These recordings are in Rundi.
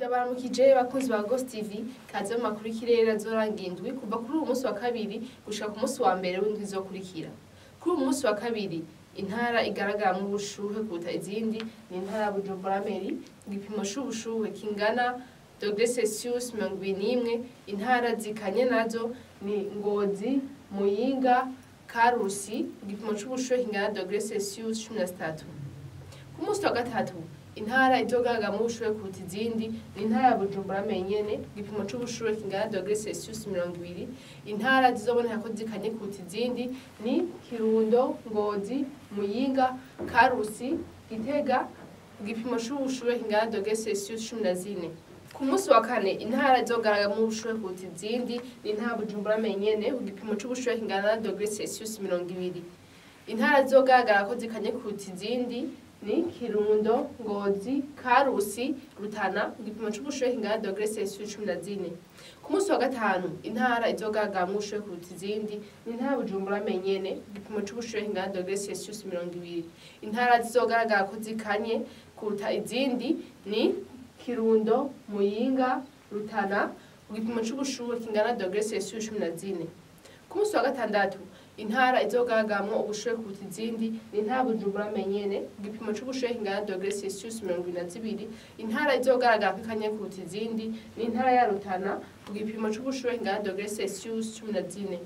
Ndabaramukije bakunzi ba Ghost TV, kaze mu makuru y'ikirere azoranga indwi kuva kuri uyu munsi wa kabiri gushika ku munsi wa mbere w'indwi izokurikira. Kuri uyu munsi wa kabiri, intara igaragaramwo ubushuhe kuruta izindi ni intara ya Bujumbura Mairie, igipimo c'ubushuhe kingana degré Celsius 21. Intara zikanye nazo ni Ngozi, Muyinga, Karusi, igipimo c'ubushuhe kingana degré Celsius 13. Ku munsi wa gatatu, intara izogaragaramwo ubushuhe kuruta izindi ni intara ya Bujumbura nyene, igipimo c'ubushuhe kingana degré Celsius 20. Intara zizoboneka ko zikanye kuruta izindi ni Kirundo, Ngozi, Muyinga, Karusi, Gitega, igipimo c'ubushuhe kingana degré Celsius 14. Ku munsi wa kane, intara izogaragaramwo ubushuhe kuruta izindi ni intara ya Bujumbura nyene, igipimo c'ubushuhe kingana na degré Celsius 20. Intara zizogaragara ko zikanye kuruta izindi ni Kirundo, Ngozi, Karusi, Rutana, igipimo c'ubushuhe kingana degré Celsius 14. Ku munsi wa gatanu, intara izogaragaramwo ubushuhe kuruta izindi ni intara ya Bujumbura nyene, igipimo c'ubushuhe kingana degré Celsius 20. Intara zizogaragara ko zikanye kuruta izindi ni Kirundo, Muyinga, Rutana, igipimo c'ubushuhe kingana degré Celsius 14. Ku munsi wa gatandatu, intara izogaragaramwo ubushuhe kuruta izindi ni intara ya Bujumbura nyene, igipimo c'ubushuhe kingana degré Celsius 22. Intara izogaragara ko ikanye kuruta izindi ni intara ya Rutana, ku gipimo c'ubushuhe kingana degré Celsius 14.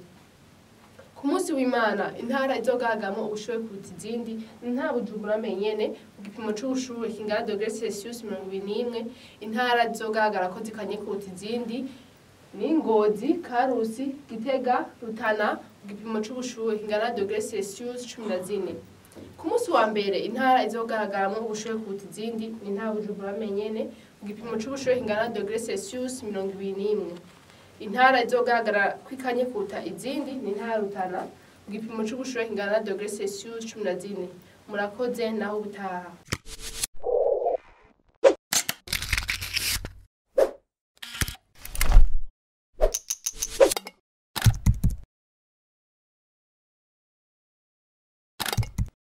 Ku munsi w'Imana, intara izogaragaramwo ubushuhe kuruta izindi ni intara ya Bujumbura nyene, ku gipimo c'ubushuhe kingana degré Celsius 21. Intara zizogaragara ko zikanye kuruta izindi ni Ngozi, Karusi, Gitega, Rutana, ku gipimo c'ubushuhe kingana degré Celsius 14. Ku munsi wa mbere, intara izogaragaramwo ubushuhe kuruta izindi ni intara ya Bujumbura nyene, ku gipimo c'ubushuhe kingana degré Celsius 21. Intara izogaragara ko ikanye kuruta izindi ni intara ya Rutana, ku gipimo c'ubushuhe kingana degré Celsius 14. Murakoze, naho ubutaha.